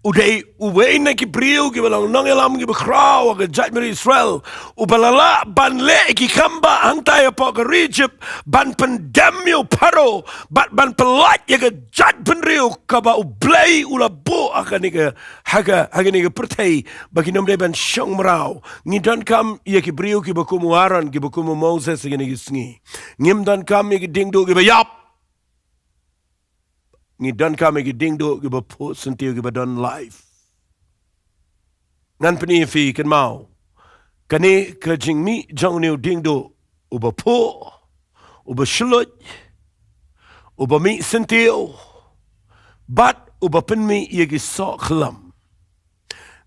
U dei uwei na ki briew kiba long nongïalam kiba khraw ha ka jaitbynriew Israel, uba la lah ban leh ki kam bah hangtai hapoh ka ri Egypt, ban pyndem ïa u Pharaoh, bad ban pyllait ïa ka jaitbynriew kaba U Blei u la buh ha kane ka, ha ka, ha kane ka pyrthei, ba kin ym dei ban shong mraw. Ngi donkam ïa ki briew kiba kum u Aaron, kiba kum u Moses ha kine ki sngi. Ngim donkam ïa ki diengduh kiba ïap. Ngi donkam ïa ki diengduh kiba phuh syntiew, kiba don life. Ngan pyni ïa phi, kynmaw. Kane ka jingmih jong une u diengduh uba phuh, uba shluid, uba mih syntiew, bad uba pynmih ïa ki soh khlam.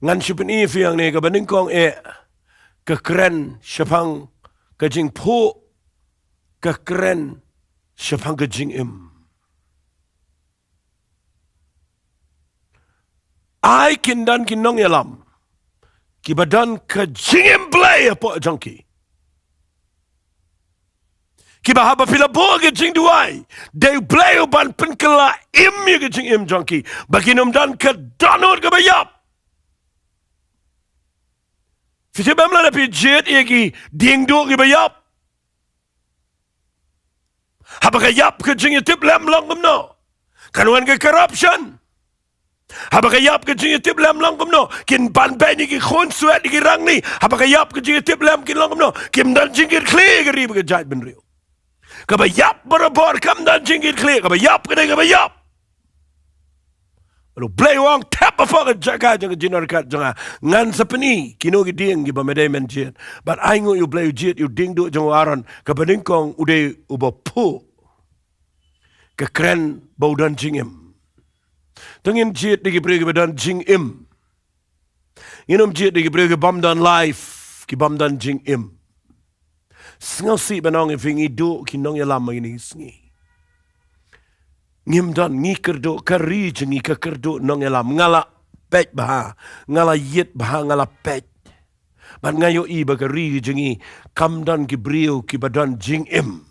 Ngan shu pyni ïa phi hangne, kaba nyngkong eh, ka kren shaphang ka jingphuh, ka kren shaphang ka jingim. Ai kin don ki nongïalam kiba don ka jingim Blei hapoh jong ki, kiba haba phi la buh ka jingduwai, dei Blei uban pynkylla im ïa ka jingim jong ki, ba kin ym don ka dohnud kaba ïap. Phi tip em lada phi jied ïa ki diengduh kiba ïap, haba ka ïap ka jingïatiplem long kumno? Kan wan ka corruption. Haba ka ïap ka jingïatiplem long kumno? Kin ban beiñ ïa ki khunswet ïa ki rangli. Haba ka ïap ka jingïatiplem kin long kumno? Kim don jingkitkhlieh ïa ka ri bad ka jaitbynriew. Kaba ïap barabor kam don jingkitkhlieh, kaba ïap ka dei kaba ïap. Bad U Blei u ong, thep hapoh ka jaka jong ka jingdonkam jong nga, ngan sa pyni kino ki dieng kiba me dei men jied. Bad ai nguh ïa U Blei, u jied ïa u diengduh jong u Aaron, kaba nyngkong u dei uba phuh. Ka kren ba u don jingim. To ngin jied ïa ki briew kiba don jingim. Ngin ym jied ïa ki briew ki bym don life, ki bym don jingim. Sngewsih ban ong ïa phi, ngi duh ki nongïalam ha kine ki sngi. Ngim don, ngi kyrduh, ka ri jong ngi ka kyrduh nongïalam. Nga la peit bha, nga la ïit bha, nga la peit. Bad nga ïohi ba ka ri jong ngi kam don ki briew kiba don jingim.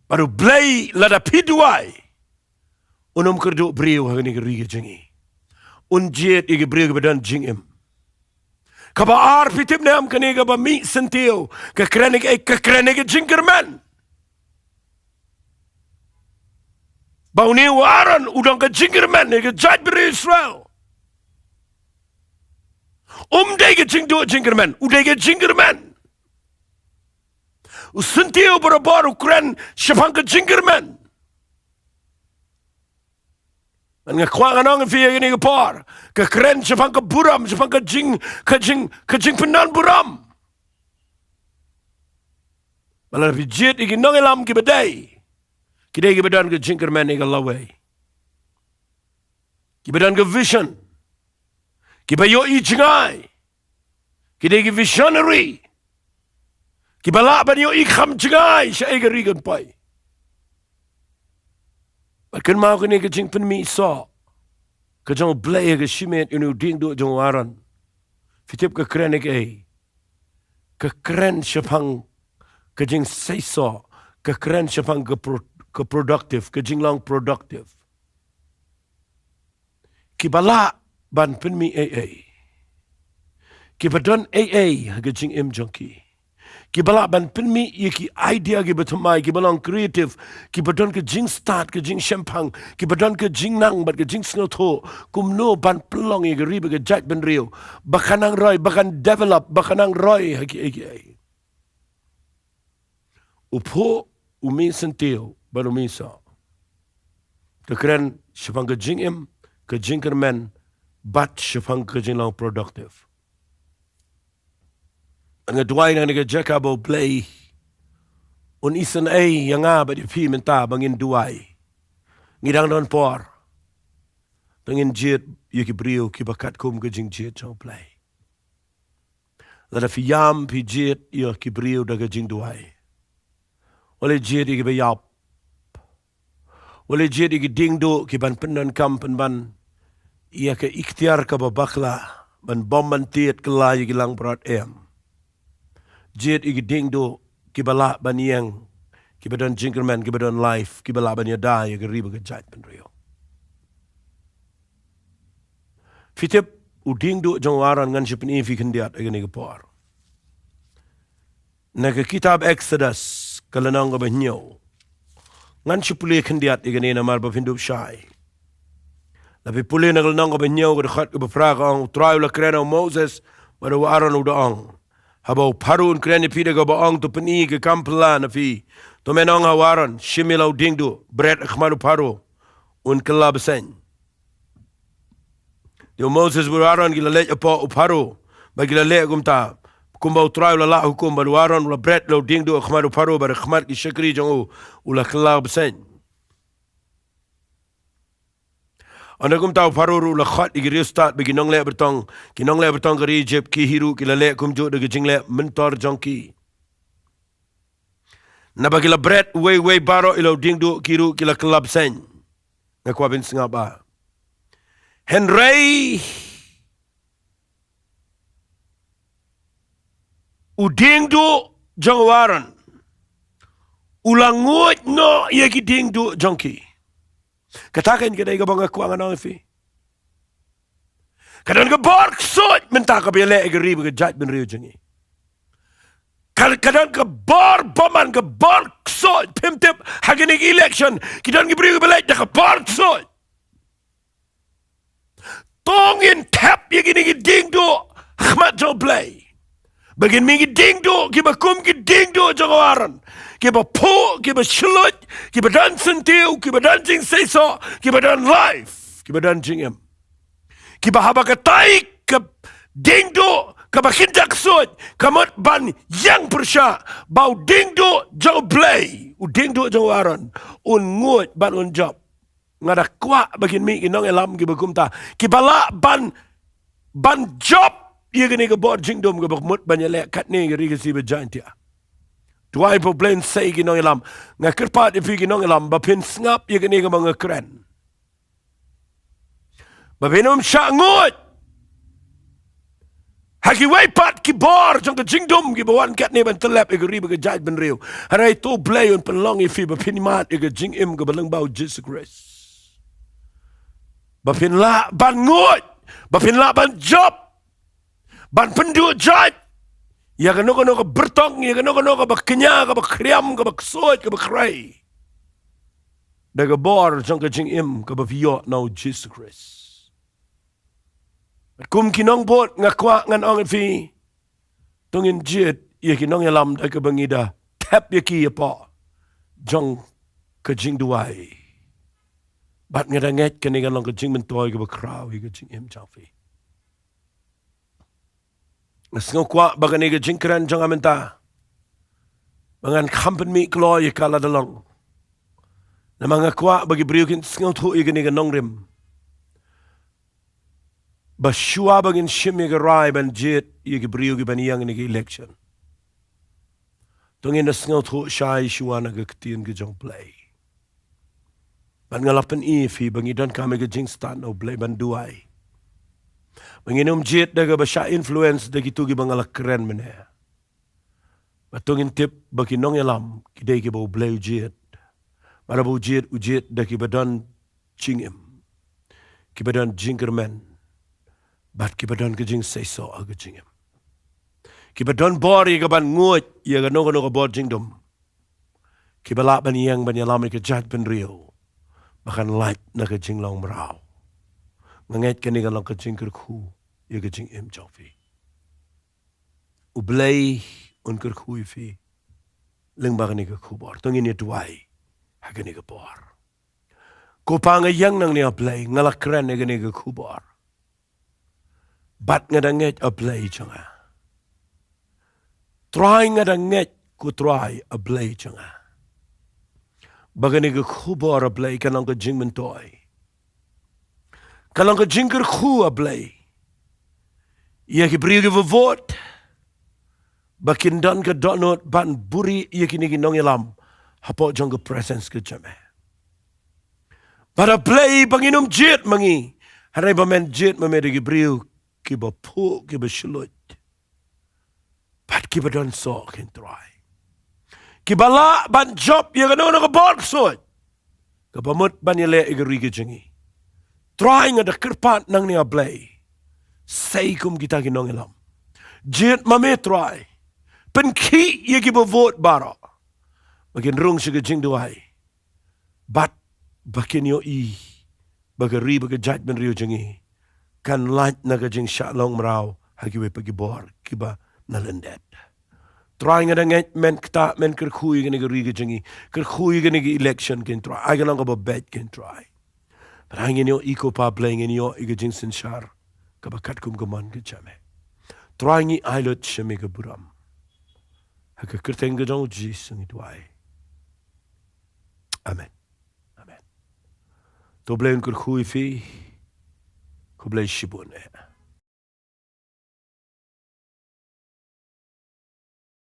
Bad U Blei lada phi duwai, un ym kyrduh briew ha kane ka ri ka jong ngi. Un jied ïa ki briew kiba don jingim. Kaba ar, phi tip ne em kane kaba mih syntiew, ka kren ïa ka, ka kren ïa ka jingkyrmen. Ba une u Aaron u don ka jingkyrmen ïa ka jaitbynriew Israel. Um dei ka jingduh jingkyrmen, u dei ka jingkyrmen. U syntiew barabor u kren shaphang ka jingkyrmen. Bad nga kwah ngan ong ïa phi ha kane ka por, ka kren shaphang ka burom, shaphang ka jing, ka jing, ka jingpynbun burom. Bad lada phi jied ïa ki nongïalam kiba dei, ki dei kiba don ka jingkyrmen ïa ka lawei. Kiba don ka vision. Kiba ïohi jngai. Ki dei ki visionary. Kiba lah ban ïohi kham jngai shaei ka ri kan poi. Bad kynmaw kane ka jingpynmih soh ka jong U Blei ha ka shimet ïa une u diengduh jong u Aaron. Phi tip ka kren ïa kaei? Ka kren shaphang ka jingseisoh, ka kren shaphang ka pro-, ka productive, ka jinglong productive. Kiba lah ban pynmih ei ei. Kiba don ei ei ha ka jingim jong ki. Kiba lah ban pynmih ïa ki idea kiba thymmai, kiba long creative, kiba don ka jingstad, ka jingshemphang, kiba don ka jingnang bad ka jingsngewthuh kumno ban pynlong ïa ka ri bad ka jaitbynriew ba kan nang roi, ba kan develop, ba kan nang roi ha kiei kiei. U phuh, u mih syntiew bad u mih soh. Ka kren shaphang ka jingim, ka jingkyrmen, bad shaphang ka jinglong productive. Nga duwai na kane ka jaka ba U Blei un isynei ïa nga bad ïa phi mynta ba ngin duwai. Ngi dang don por. To ngin jied ïa ki briew kiba katkum ka jingjied jong U Blei. Lada phi ïam, phi jied ïa ki briew da ka jingduwai. Wat leh jied ïa kiba ïap. Wat leh jied ïa ki diengduh ki ban pyndonkam pynban ïa ka iktiar kaba bakla ban bym ban tied kylla ïa ki langbrot, em. Jied ïa ki diengduh kiba lah ban ïeng, kiba don jingkyrmen, kiba don life, kiba lah ban ïada ïa ka ri bad ka jaitbynriew. Phi tip, u diengduh jong u Aaron, ngan shu pyni ïa phi khyndiat ha kane ka por. Na ka kitab Exodus, ka lynnong kaba hynñiew. Ngan shu pule khyndiat ïa kane namar ba phin dup shai. Lada phi pule na ka lynnong kaba hynñiew, ka dkhot kaba phra ka ong, U Trai u la kren ha u Moses bad ha u Aaron, u da ong, haba u Pharaoh un kren ïa phi da kaba ong, to pyni ïa ka kam phylla na phi. To men ong ha u Aaron, shim ïa la u diengduh, bret ha khmat u Pharaoh, un kylla bseiñ. Te u Moses bad u Aaron ki la leit hapoh u Pharaoh, bad ki la leh kumta kumba U Trai u la lah hukum, bad u Aaron u la bret ïa la u diengduh ha khmat u Pharaoh bad ha khmat ki shakri jong u, u la kylla bseiñ. Ynda kumta u Pharaoh ruh u la khot ïa ki riewstad bad ki nongleh byrtong, ki nongleh byrtong ka ri Ijipt, ki hi ruh ki la leh kumjuh da ka jingleh myntor jong ki. Naba ki la bret uwei uwei baroh ïa la u diengduh, ki ruh ki la kylla bseiñ. Nga kwah phin sngap ba, hynrei u diengduh jong u Aaron u la nguid noh ïa ki diengduh jong ki. Kata kan ka dei kaba nga kwah ngan ong ïa phi. Ka don ka bor ksuid mynta kaba ïaleh ïa ka ri bad ka jaitbynriew jong ngi. Ka, ka don ka bor bymman, ka bor ksuid. Phim tip, ha kine ki election ki don ki briew kiba leit da ka bor ksuid. To ngin thep ïa kine ki diengduh ha khmat jong u Blei. Ba kin mih ki diengduh kiba kum ki diengduh jong u Aaron, kiba phuh, kiba shluit, kiba don syntiew, kiba don jingseisoh, kiba don life, kiba don jingim. Kiba haba katai ka diengduh kaba kynja ksuid ka mut ban ïeng pyrshah, ba u diengduh jong u Blei, u diengduh jong u Aaron, un nguid bad un jop. Nga da kwah ba kin mih ki nongïalam kiba kumta, kiba lah ban, ban jop ïa kane ka bor jingdum kaba mut ban ïaleh katne ka ri Khasi bad Jaintia. Duwai ba u Blei un sei ki nongïalam. Nga kyrpad ïa phi ki nongïalam ba phin sngap ïa kane kaba nga kren, ba phin ym shah nguid ha kiwei pat ki bor jong ka jingdum kiba wan katne ban tyllep ïa ka ri bad ka jaitbynriew. Hynrei to u Blei un pynlong ïa phi ba phin mad ïa ka jingim kaba lyngba u Jisu Khrist. Ba phin lah ban nguid, ba phin lah ban jop, ban pynduh jait ïa kano kano ka byrtong, ïa kano kano kaba kñia, kaba khriam, kaba ksuid, kaba khrei, da ka bor jong ka jingim kaba phi ïoh na u Jisu Khrist. Kum ki nongbud nga kwah ngan ong ïa phi, to ngin jied ïa ki nongïalam da kaba ngi da thep ïa ki hapoh jong ka jingduwai. Bad nga da ngeit kane kan long ka jingmyntoi kaba khraw ïa ka jingim jong phi. Nga sngewkwah ba kane ka jingkren jong nga mynta, ba ngan kham pynmih kloi ïa ka lada long. Namar nga kwah ba ki briew kin sngewthuh ïa kane ka nongrim, ba shuwa ba ngin shim ïa ka rai ban jied ïa ki briew kiban ïeng ïa ka election, to ngin da sngewthuh shai shuwa na ka ktien ka jong u Blei. Bad nga la pyni ïa phi ba ngi donkam ïa ka jingstad na u Blei ban duwai, ba ngin ym jied da kaba shah influence da kito kiba nga la kren mynne. Ba to ngin tip ba ki nongïalam ki dei kiba u Blei u jied. Bad haba u jied, u jied da kiba don jingim, kiba don jingkyrmen, bad kiba don ka jingseisoh ha ka jingim, kiba don bor ïa kaban nguid ïa kano kano ka bor jingdum, kiba lah ban ïeng ban ïalam ïa ka jaitbynriew ba kan lait na ka jinglong mraw. Nga ngeit kane kan long ka jingkyrkhu ïa ka jingim jong phi. U Blei un kyrkhu ïa phi lyngba kane ka khubor. To ngin ïa duwai ha kane ka por. Ko Pa, nga ïeng nangne, A Blei, nga la kren ïa kane ka khubor. Bad nga da ngeit, A Blei jong nga. Trai, nga da ngeit, ko Trai, A Blei jong nga, ba kane ka khubor, A Blei, kan long ka jingmyntoi, kan long ka jingkyrkhu, A Blei, ïa ki briew kiba vote, ba kin don ka dohnud ban buhrieh ïa kine ki nongïalam hapoh jong ka presence ka jong me. Bad A Blei, ba ngin ym jied ma ngi, hynrei ba men jied ma me da ki briew kiba phuh, kiba shluit, bad kiba don soh, ko Trai, kiba lah ban jop ïa kano kano ka bor ksuid kaba mut ban ïaleh ïa ka ri ka jong ngi. Trai, nga da kyrpad nangne, A Blei, sei kum kita ki nongïalam. Jied ma me, Trai. Pynkhih ïa kiba vote baroh ba kin rung sha ka jingduwai, bad ba kin ïohi ba ka ri bad ka jaitbynriew jong ngi kan lait na ka jingshah long mraw ha kiwei pat ki bor kiba na lyndet. Trai, nga da ngeit men ktah, men kyrkhu ïa kane ka ri ka jong ngi, kyrkhu ïa kane ka election, ko Trai. Ai ka long kaba beit, ko Trai. Bad ai ngin ïohi, ko Pa Blei, ngin ïohi ïa ka jingsynshar kaba katkum ka mon ka jong me. Trai, ngi ai lut sha me ka burom. Ha ka kyrteng ka jong U Jisu ngi duwai. Amen. Amen. To U Blei un kyrkhu ïa phi. Khublei shibun eh.